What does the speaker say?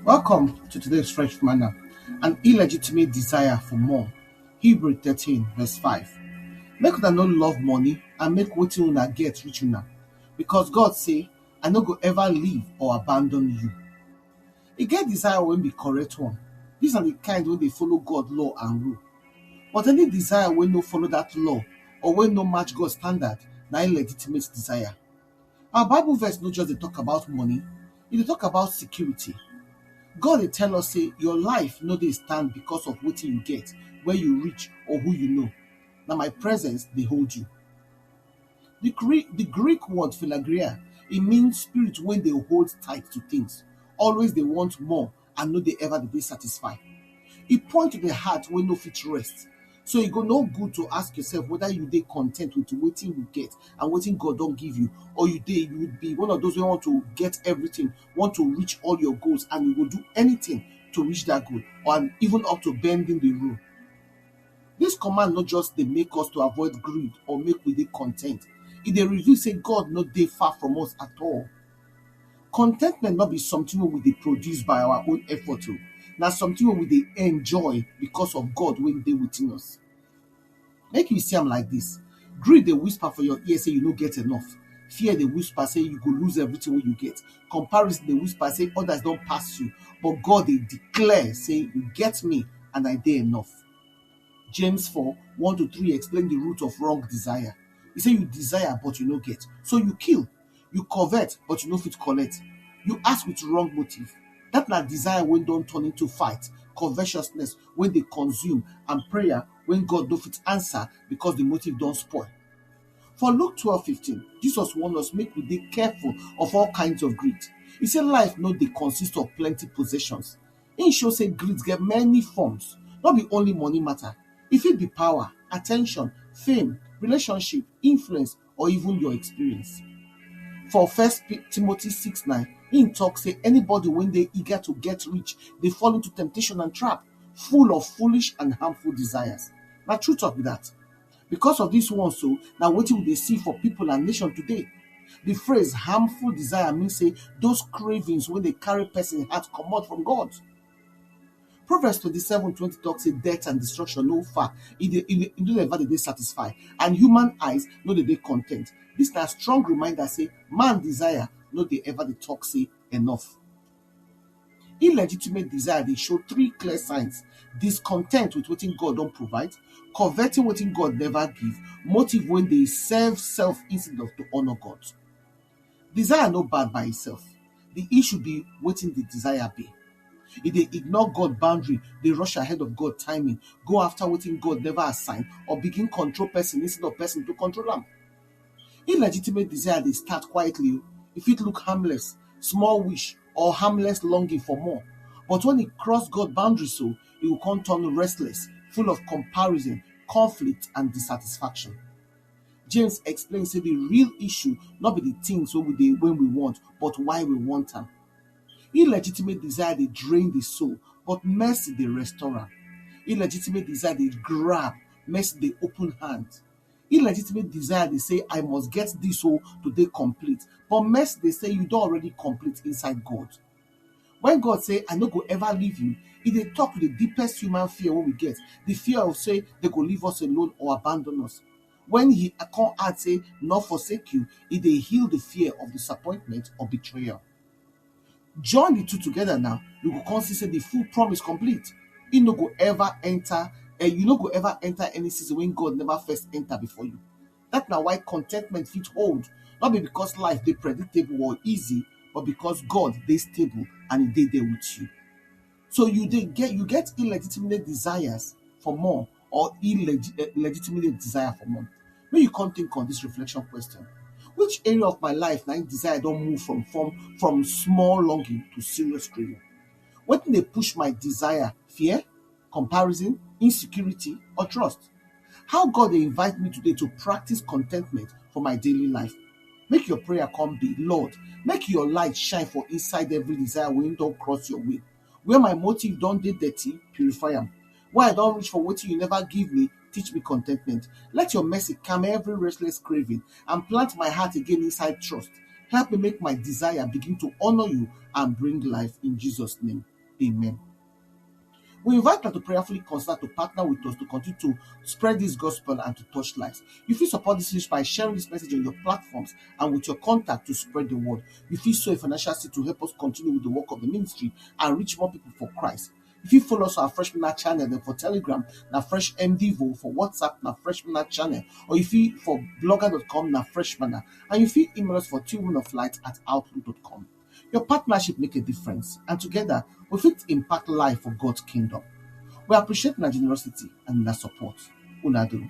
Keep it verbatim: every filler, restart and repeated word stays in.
Welcome to today's Fresh Manna. An illegitimate desire for more. Hebrew thirteen, verse five. Make una no love money and make wetin una get reach una, because God say, "I no go ever leave or abandon you." E get desire wey be correct one. These are the kind wey dey follow God law and rule. But any desire wey no follow that law or wey no match God standard, na illegitimate desire. Our Bible verse no just dey talk about money, e dey talk about security. God dey tell us say your life no dey stand because of wetin you get, where you reach, or who you know. Na my presence dey hold you. The Greek, the Greek word philagreo, e mean spirit wey dey hold tight to things, always dey want more and no dey ever dey satisfy. E point to the heart wey no fit rest. So e go no good to ask yourself whether you dey content with wetin you get and wetin God don give you, or you dey, you would be one of those wey want to get everything, want to reach all your goals, and you go do anything to reach that goal, or and even up to bending the rule. This command no just dey make us to avoid greed or make we dey content. E dey reveal say God no dey far from us at all. Contentment no be something wey we dey produce by our own effort o. Na something wey we dey enjoy because of God wey dey within us. Make you see am like this. Greed dey whisper for your ear say you no get enough. Fear dey whisper say you go lose everything wey you get. Comparison dey whisper say others don pass you. But God dey declare say, "You get me and I dey enough." James four, one to three explain the root of wrong desire. E say you desire but you no get, so you kill. You covet but you no fit collect. You ask with wrong motive. That na desire wey don turn into fight, covetousness wey dey consume, and prayer wey God no fit answer because the motive don spoil. For Luke twelve fifteen, Jesus warn us make we dey careful of all kinds of greed. E say life no dey consist of plenty possessions. Im show say greed get many forms, no be only money matter. E fit be power, attention, fame, relationship, influence, or even your experience. For First Timothy six nine, im talk say anybody wey dey eager to get rich dey fall into temptation and trap, full of foolish and harmful desires. Na true talk be that. Because of this one so, na wetin we dey see for people and nation today. The phrase harmful desire mean say those cravings wey dey carry person heart comot from God. Proverbs twenty-seven twenty talk say death and destruction no far. E dey, e dey, e no dey ever dey satisfy, and human eyes no dey dey content. This na strong reminder say man desire no dey ever dey talk say enough. Illegitimate desire dey show three clear signs: discontent with wetin God don provide, coveting wetin God never give, motive wey dey serve self instead of to honor God. Desire no bad by itself. The issue be wetin the desire be. E dey ignore God boundary, dey rush ahead of God timing, go after wetin God never assign, or begin control person instead of person to control am. Illegitimate desire dey start quietly o. E fit look harmless, small wish, or harmless longing for more. But when e cross God boundary so, e go come turn restless, full of comparison, conflict, and dissatisfaction. James explain say the real issue no be the things wey we dey, wey we want, but why we want am. Illegitimate desire dey drain the soul, but mercy dey restore am. Illegitimate desire dey grab, mercy dey open hand. Illegitimate desire dey say, "I must get this o to dey complete," but mercy dey say you don already complete inside God. When God say, "I no go ever leave you," e dey talk to the deepest human fear wey we get, the fear of say they go leave us alone or abandon us. When he come add say, "Not forsake you," e dey heal the fear of disappointment or betrayal. Join the two together now, you go come see say the full promise complete. E no go ever enter, eh, you no go ever enter any season when God never first enter before you. That na why contentment fit hold, not be because life dey predictable or easy, but because God dey stable and e dey there with you. So you dey get, you get illegitimate desires for more or illeg-, eh, legitimate desire for more. Make you come think on this reflection question. Which area of my life na im desire don move from, from, from small longing to serious craving? Wetin dey push my desire? Fear, comparison, insecurity, or trust? How God dey invite me today to practice contentment for my daily life? Make your prayer come be, "Lord, make your light shine for inside every desire wey don cross your way. Where my motive don dey dirty, purify am. Where I don reach for wetin you never give me, teach me contentment. Let your mercy calm every restless craving and plant my heart again inside trust, Help me make my desire begin to honor you and bring life in Jesus' name. Amen. We invite you to prayerfully consider to partner with us to continue to spread this gospel and to touch lives. You fit support this ministry by sharing this message on your platforms and with your contact to spread the word. You fit sow a financial seed to help us continue with the work of the ministry and reach more people for Christ. If you follow us on our Fresh Manna channel, then for Telegram, na Fresh M D Vo, for WhatsApp, na Fresh Manna channel, or if you for blogger dot com, na Fresh Manna, and you fit email us for two women of light at outlook dot com. Your partnership make a difference, and together we fit impact life for God's kingdom. We appreciate una generosity and una support. Una do.